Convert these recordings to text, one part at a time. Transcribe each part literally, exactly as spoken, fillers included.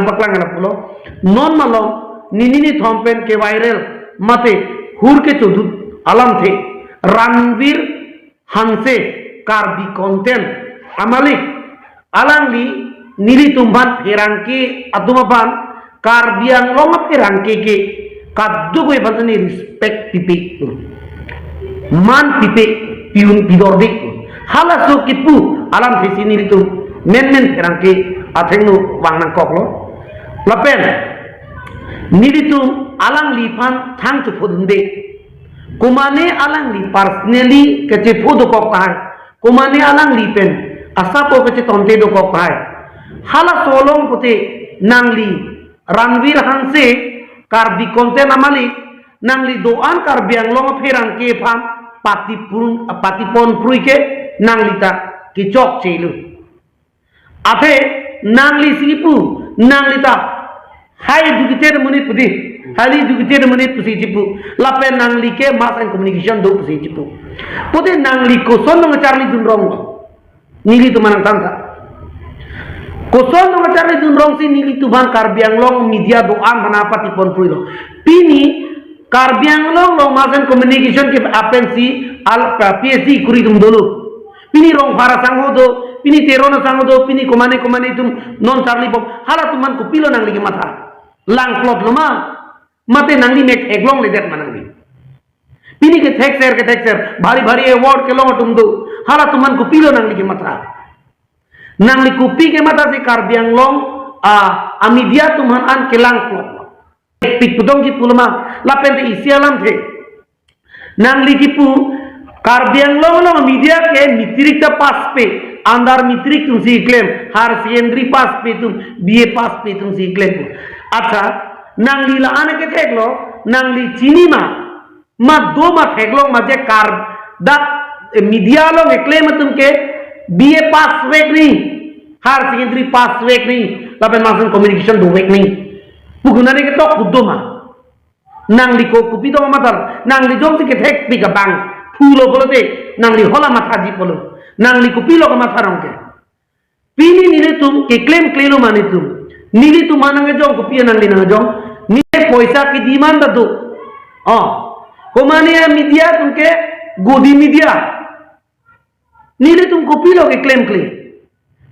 paklang lapulo. Non malom nini nithom pen ke viral mate hur ke chodut alamthe Ranveer Hanse Karbi content amalik alangli nelitum aphan pherangke atum aphan Karbi Anglong apherangke ke kadokave aphan ta ne respect pipe, man pipe, piun pidorde. Halaso kipu alamthe si nelitum menmen pherangke athengno vang nangkoklo. Lapen nelitum alangliphan thang chephodunde. Komane alangli personally kachepho dokok tahai, komane alangli pen asap o kachetonte dokok tahai, halaso along pute nangli Ranveer Hanse Karbi content amalik, nangli do-an Karbi Anglong apherangke aphan patipon, patipon prui ke nangli ta kechokchelo. Athe nangli si kipu, nangli ta highly educated monit pudi, highly educated monit pusi chipu, lapen nangli ke mass and communication do pusi chipu. Pute nangli koson nangcharli dunrong lo? Nelitum aphan nangthan tha. Koson nangcharli dunrong si nelitum aphan Karbi Anglong media do-an aphan patipon pruilo? Pini Karbi Anglong along mass and communication ke apensi al PhD kuri atum dolo. Pini Rongphar asangho do, pini Teron asangho do, pini komane komane atum non charlibom. Halatum aphan kopilo nangli kematha? Langplotlo ma? Mate nangli mek theklongledet ma nangli? Pini kethekser kethekser, bhari bhari award kelong atum do. Halatum aphan kopilo nangli kematha? Nangli kopi kematha si Karbi Anglong a, a media atum aphan an kelangplotlo? Pik pudong ji puloma, lapen te isi alamthe. Nangli kipu, Karbi Anglong along media ke matric ta pass pe, under matric atum si klem, higher secondary pass pe atum, B A pass pe atum si klem. Accha, nangli la-an ketheklo, nangli chini ma? Ma do ma theklong ma je Kar, dak, eh, media along keklem atum ke B A pass vek ni, higher secondary pass vek ni, lapen mass and communication dovek ni pu konane ketok pu do ma? Nangli ko kopi tong matha? Nangli jongsi kethekpik abang pulo pulote nangli hala mathaji pulo? Nangli kopilo kematha rong ke? Pini nelitum keklemklelo ma nelitum? Nelitum aphan nangjong kopi, nangli nangjong? Neli poisa ke-demand ta do. Oh, komane a media atum ke godi media. Nelitum kopilo keklemkle?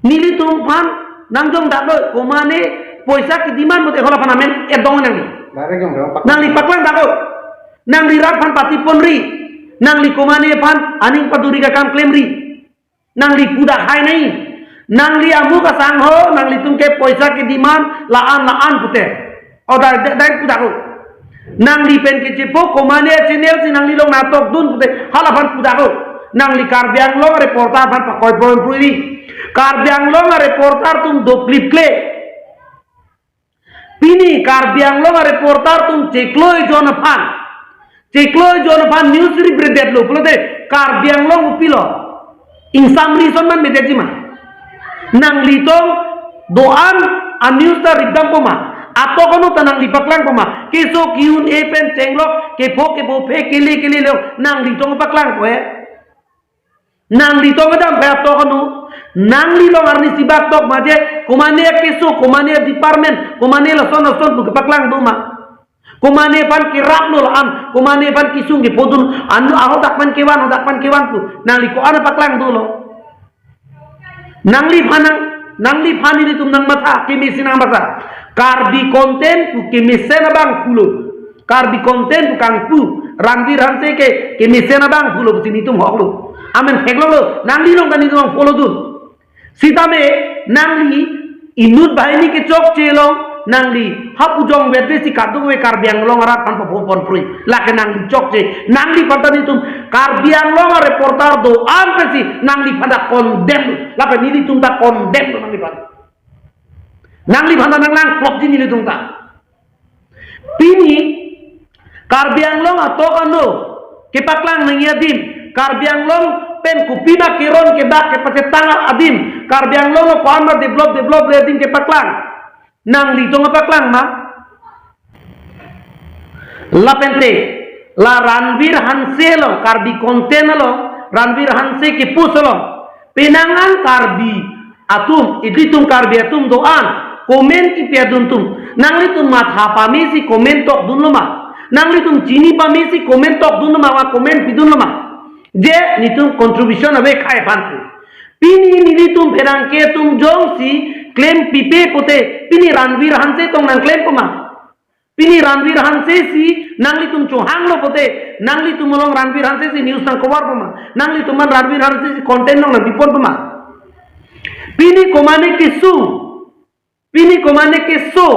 Nelitum aphan nangjong dak do, komane poisa ke-demand mate hala aphan amen edong nangli. Direct jong dong, pak. Nangli paklang dak do. Nangli rat aphan patipon ri. Nangli komane aphan aning paduri akam klem ri. Nangli pu dak hai nai. Nangli amuk asangho, nanglitum ke poisa ke-demand la-an la-an pute. O, dak, dak, dak pu dak do. Nangli pen kechepo komane channel si nangli along natok dun pute, hala aphan pu dak do. Nangli Karbi Anglong reporter aphan pakoi pon pruiri. Karbi Anglong reporter atum doklipkle. Pini Karbi Anglong reporter atum chiklo ejon aphan, chiklo ejon aphan news rip-redetlo pulote Karbi Anglong kopilo? Ingsam ri ason man bedetji ma? Nanglitum do-an a-news ta ripdampo ma? Atok ano ta nangli paklangpo ma? Keso ke-un-e pen chenglok, kepho kepho phe kele kele lo, nanglitum paklangpo he? Nanglitum kedam phe atok ano? Nangli along arni sibak tok ma je, komane keso, komane department, komane lason lason pu kepaklang do ma? Komane aphan keraplo la-an, komane aphan kesung kephodun, anu ahodak aphan kevan, hodak aphan kevan pu nangli ko-an paklang dolo? Nangliphan nang, nangliphan nelitum nangmatha, kemesen nangmatha. Karbi content pu kemesen abang pulo. Karbi content pu kangpu, Ranveer Hanse ke kemesen abang pulo pusi nelitum hoklo. Amen theklonglo, nangli along ta nelitum follow dun. Sitame nangli inut banghini kechokche along nangli hap ujong vete si kadokave Karbi Anglong arat aphan papo pon pruiri. Lake nangli chokche, nangliphan ta nelitum Karbi Anglong a-reporter do-an pensi nangliphan ta condemn. Lapen nelitum ta condemn nangliphan. Nangliphan ta nanglangplotji nelitum ta. Pini Karbi Anglong atok ano kepaklang nangji adim, Karbi Anglong pen kopima keron kebak kepachetang adim, Karbi Anglong lo ko-an ma develop develop le adim kepaklang, nanglitum paklang ma? Lapen te la Ranveer Hanse along, Karbi content along, Ranveer Hanse ke-post along, penang an Karbi atum, ilitum Karbi atum do-an Comment kipi adun atum, nanglitum matha pamesi comment tokdunlo ma? Nanglitum chini pamesi comment tokdunlo ma, ma comment pidunlo ma? Je netum contribution ave khei aphan pu. Pini nelitum pherangke atum jongsi claim pipe pote, pini Ranveer Hanse tong nang claim po ma? Pini Ranveer Hanse si nanglitum chohanglo pote, nanglitum along Ranveer Hanse si news nang cover po ma? Nanglitum aphan Ranveer Hanse si content nang nang bipon po ma? Pini komane kesung, pini komane keso,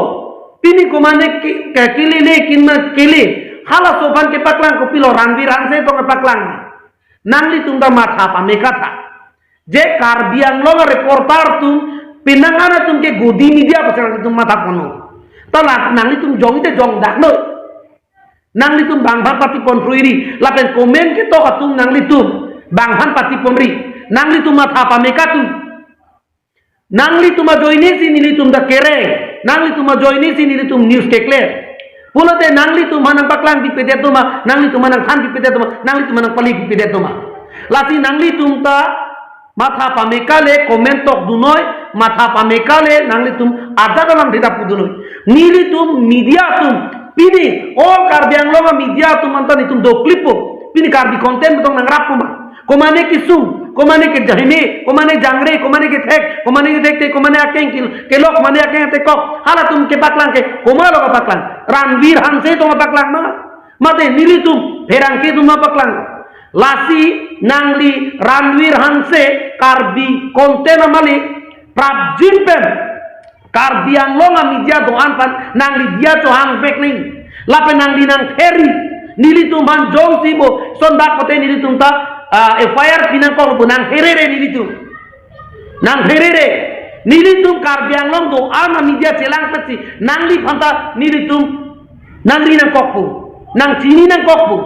pini komane ke, ke, kelele kinma kele, halaso aphan kepaklang, kopilo Ranveer Hanse tong kepaklang? Nanglitum ta matha pame katha. Je Karbi Anglong a reporter atum, penang an atum ke Godi Media pusi nanglitum matha ponlo. Ta la nanglitum jongte jongdaklo. Nanglitum bang aphan pati ponri, lapen comment ketok atum nanglitum bang aphan pati ponri. Nanglitum matha pame katha. Nanglitum ajoine si nelitum ta kereng, nanglitum ajoine si nelitum news keklem. Pulote nanglitum aphan nang paklang pipedet do ma, nanglitum aphan nang than pipedet do ma, nanglitum aphan nang pali pipedet do ma? Lasi nanglitum ta matha pame kali, comment tokdun noi, matha pame kali, nanglitum ajat alam theda pudun noi. Nelitum media atum, pini all Karbi Anglong a media atum anta netum doklipo, pini Karbi content tong nangrap po ma? Komane kesung, komane kejahime, komane jangre, komane kethek, komane kethek te, komane akeng kil-, kelok, komane akeng tekok, halatum kepaklang ke, komatlo kepaklang? Ranveer Hanse tong kepaklang ma? Mate nelitum pherangke atum ma paklang? Lasi nangli Ranveer Hanse Karbi content a malik, prapjin pen Karbi Anglong a media do-an aphan nangli diya chohang vek nang. Lapen nangli nang theri. Nelitum aphan jongsi bo sondak pote nelitum ta, ah, F I R pinangkok pu, nang therere nelitum. Nang therere. Nelitum Karbi Anglong do-an a media chelang petsi nangliphan ta nelitum nangri nangkok pu, nang chini nangkok pu.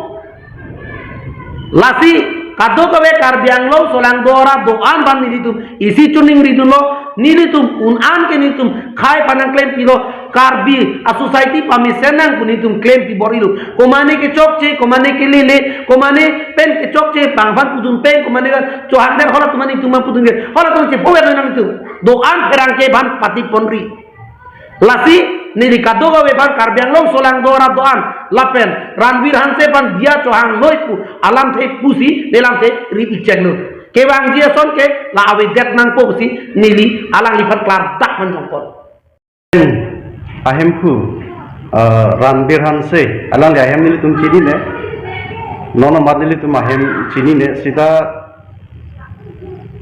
Lasi kadokave Karbi Anglong solangdo arat do-an aphan nelitum isi choningridunlo, nelitum un-an ke nelitum khei aphan nang claim pilo, Karbi a society pamesen nang pu nelitum claim pi bor-ilo. Komane kechokche, komane kelele, komane pen kechokche, bang aphan pudun pen, komane chohang der, halatum aphan nelitum aphan pudun ke, halatum chepho nanglitum. Do-an pherangke aphan pati ponri. Lasi neli kadokave aphan, Karbi Anglong solangdo arat do-an lapen Ranveer Hanse aphan diya chohang noi pu alamthe pusi, neli lamthe ri-ik chenglo. Kevangji ason ke la avedet nangpo pusi neli alangliphan klardak man jongpon. Ahemphu, eh, Ranveer Hanse, alangli ahem nelitum chinine, non amat nelitum ahem chinine, seta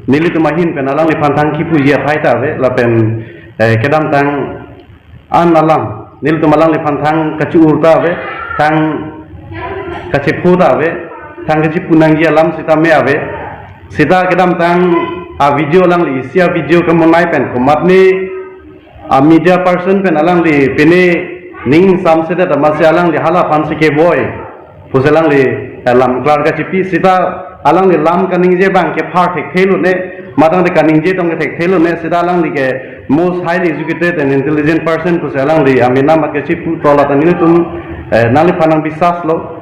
nelitum ahin pen alangliphan thang kipuji athai ta ave, lapen, eh, kedamtang an alam, nelitum alangliphan thang kachi-ur ta ave, thang kachepho ta ave, thang kachipu nangji alam sitame ave. Seta kedamtang a video alangli isi a video kemonai pen komatne a media person pen alangli pine ning samsedet amatsi alangli hala aphansi kevoi pusi alangli, eh, lam klar kachipi, seta alangli lam kaningje abang ke phar thekthelo ne, matang de kaningje tong ke thekthelo ne, seta alangli ke most highly educated and intelligent person pusi alangli amena mat kachipu, tola ta nelitum, eh, nangliphan nang bisas lo,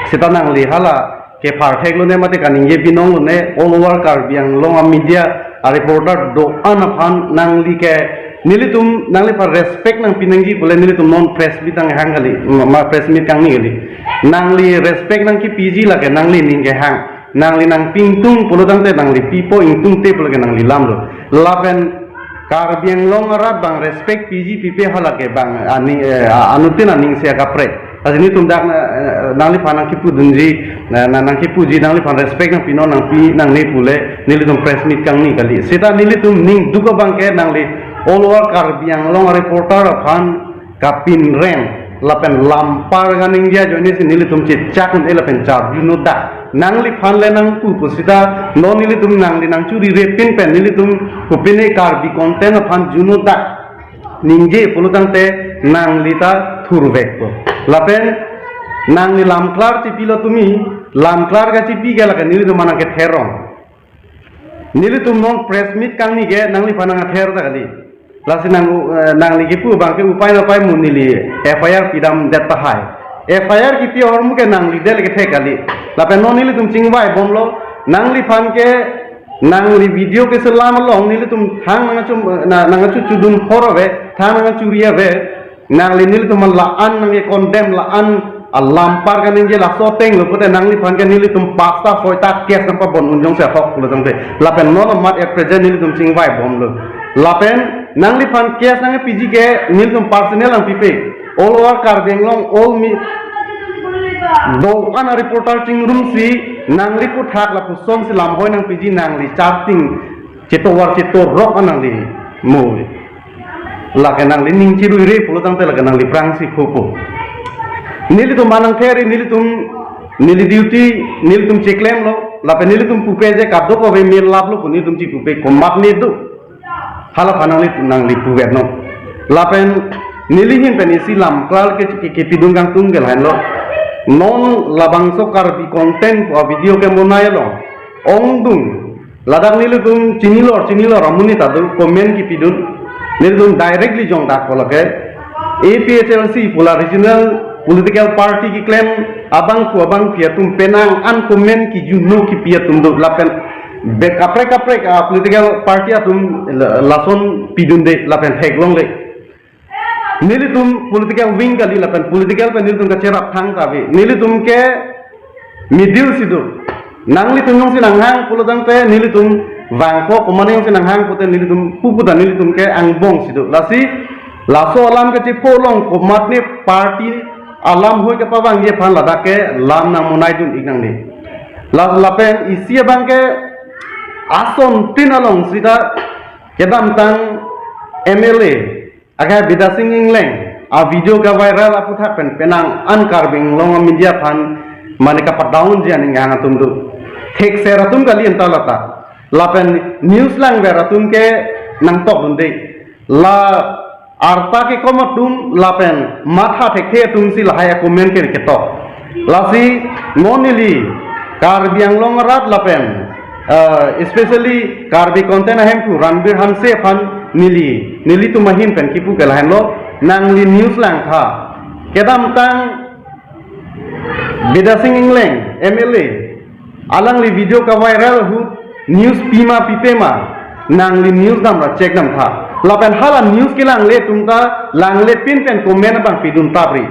seta nangli hala ke phar theklo ne mate kaningje binong lo ne, all over Karbi Anglong a media a reporter do-an aphan nangli ke, nelitum nangliphan respect nangpi nangji pule nelitum non press meet kang hang kali, ma press meet kangni kali. Nangli respect nangkipiji lake nangli ning kehang. Nangli nangpi ingtung pulo tangte nangli pipo ingtungte pulo ke nangli lamlo. Lapen Karbi Anglong arat abang respect piji pipe hala ke bang ani, eh, anuttin aning sia kaprek. Lasi nelitum dak na, eh, nangliphan nangkipudunji, na, na, nangkipuji, nangliphan respect nangpinon nangpi nangne pule nelitum press meet kangni kali. Seta nelitum ning duk abang ke nangli all over Karbi Anglong reporter aphan kapinrem lapen lampar kaningje ajoine si nelitum chechak un-e lapen charjuno dak. Nangliphan le nangpu pu seta non nelitum nangli nangchuri repin pen nelitum kopine Karbi content aphan juno dak ningje pulo tangte nangli ta thurvekpo. Lapen nangli lam klar chipilo tumi, lam klar kachipi ke lake nelitum aphan nangketherong. Nelitum non press meet kangni ke nangliphan nangther ta kali. Lasi nang, eh, nangli kipu abang ke upai na upai mo neli F I R pidamdet tahai. F I R kipi ahormu ke nangli del kethek kali. Lapen non nelitum chingvai bomlo, nangliphan ke Nangli video keselam along nelitum thang nangchu, na, nangchu chudun phor ave, thang nangchuri ave, nangli nelitum la-an nangke condemn la-an alam par kaningje laso ateng lo pute nangliphan ke nelitum pasta soita case nangpabon unjong se ahok lo tangte. Lapen non amat at present nelitum chingvai bomlo. Lapen nangliphan case nangpiji ke nelitum personal nangpipe. All over Karbi Anglong, all mi do-an a reporter chingrumsi nangli aputhak lapuson si lamhoi nangpiji, nangli charting chetovar chetorok an nangli mo. Lake nangli ning chiruire pulo tangte lake nangli prangsi khopo. Nelitum manang theri nelitum neli duty nelitum cheklemlo, lapen nelitum pupe je kadokave melaplo pu nelitum chipupe komatne do. Hala aphan nangli nangli puvetnon. Lapen neli ahin pen isi lam klar ke, ke, kepidun kangtung ke lahenlo. Non labangso Karbi content pu a video ke monai along ongdung ladak nelitum chinilor chinilor amonit ta do comment kepidun. Nelitum directly jongdak pulo ke A P H L C pu la regional political party keklem abangphu abangpi atum penang an comment kejunno kepi atum do lapen be kaprek kaprek a political party atum la-, lason pidunde lapen theklongle. Nelitum political wing kali lapen political pen nelitum kacherap thangta ave. Nelitum ke middle si do. Nanglitum jongsi nanghang pulo tangte nelitum vangkok, komatne jongsi nanghang pute nelitum puputa nelitum ke angbong si do. Lasi laso alam kachepho along komatne party alam hoi kapavangji aphan ladak ke lam nangmonaidun ik nangne. Las lapen isi abang ke asontin along sita kedamtang M L A akai Bidya Sing Engleng a video kaviral aputhak pen penang an Karbi Anglong media aphan mane kapadown ji aning hang atum do. Thekser atum kali anta lata. Lapen news langver atum ke nangtokdunde. La arta kekom atum lapen matha thekthe atum si lahai a comment ke ketok. Lasi non neli Karbi Anglong arat lapen, eh, especially Karbi content ahemphu Ranbir Hanse aphan neli, nelitum ahin pen kipu ke lahenlo, nangli news langtha. Kedamtang Bidya Sing Engleng, M L A, alangli video kaviral ahut news pima pipema, nangli news damra check damtha. Lapen hala news kelangle atum ta langle pin pen comment abang pidun tapri.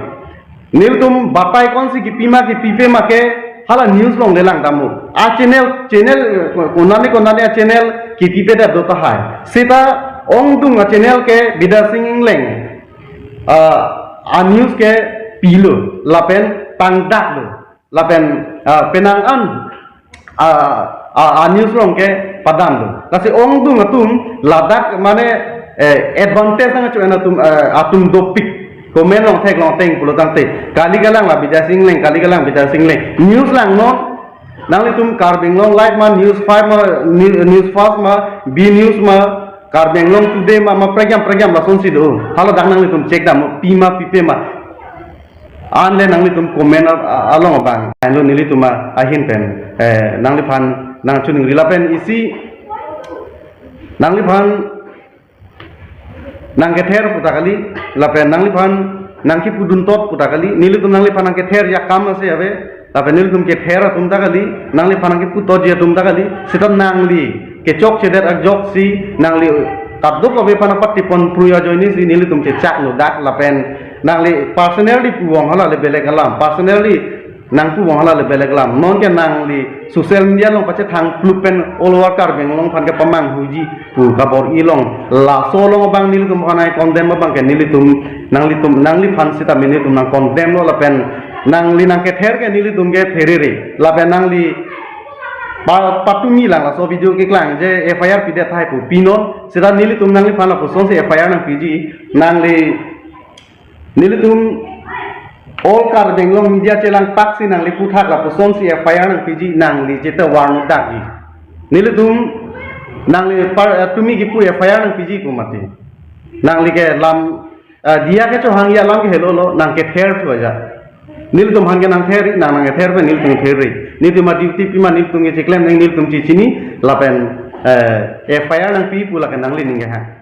Nelitum batai konsi kepima kepipema ke hala news longle lang damlo. A channel, channel, eh, konani konani a channel kepipedet do tahai. Sita ongdung a channel ke Bidya Sing Engleng, ah, a news ke pilo lapen tangdaklo lapen, ah, penang an, ah, ah, a news along ke padamlo. Lasi ongdung atum ladak mane, eh, advantage nangcho-en atum, eh, atum dopik comment along theklong ateng pulo tangte kali kalang la Bidya Sing Engleng, kali kalang Bidya Sing Engleng. News langnon, nanglitum Karbi Anglong Live ma, News Five ma, New-, News Fast ma, B News ma, Karbi Anglong Today ma, ma prekjam prekjam lasonsi do. Hala dak nanglitum check dam, pima pipema. Anle nanglitum comment a-, a-, along abang. Anlo nelitum ahin pen, eh, nangliphan nangchuningri lapen isi nangliphan nangkether puta kali, lapen nangliphan nangkipuduntot puta kali, nelitum nangliphan nangkether akam ase ave, lapen nelitum kether atum ta kali, nangliphan nangkiputoji atum ta kali, seta nangli kechokchedet ajoksi nangli kadokave aphan apatipon pruya ajoinesi nelitum chechaklo dak lapen nangli personally puwong hala le belek alam, personally nangpuwong hala le belek alam. Non ke nangli social media along pachethang plup pen all over Karbi Anglong aphan ke pamanghuji pu kabor-i along. Laso along abang nelitum aphan ai condemn abang ke nelitum, nanglitum, nangliphan sita nelitum nangcondemn lo lapen nangli nangkether ke nelitum ke pherere. Lapen nangli pa-, patumi lang laso video keklang je F I R pidet tahai pu pinon, sita nelitum nangliphan lapusonsi F I R nangpiji, nangli nelitum all Karbi Anglong media chelangpaksi nangli aputhak lapusonsi F I R nangpiji, nangli chete warno dakji. Nelitum nangli par-, eh, tumi kipu F I R nangpiji pu mati. Nangli ke lam, eh, diya kechohangji alam ke helolo, nangkether thu aja. Nelitum aphan ke nangther, nang nangkether pen nelitum therre. Nelitum a duty pima nelitum ke cheklem nang nelitum chechini lapen, eh, F I R nangpi pu lake nangli ning kehang.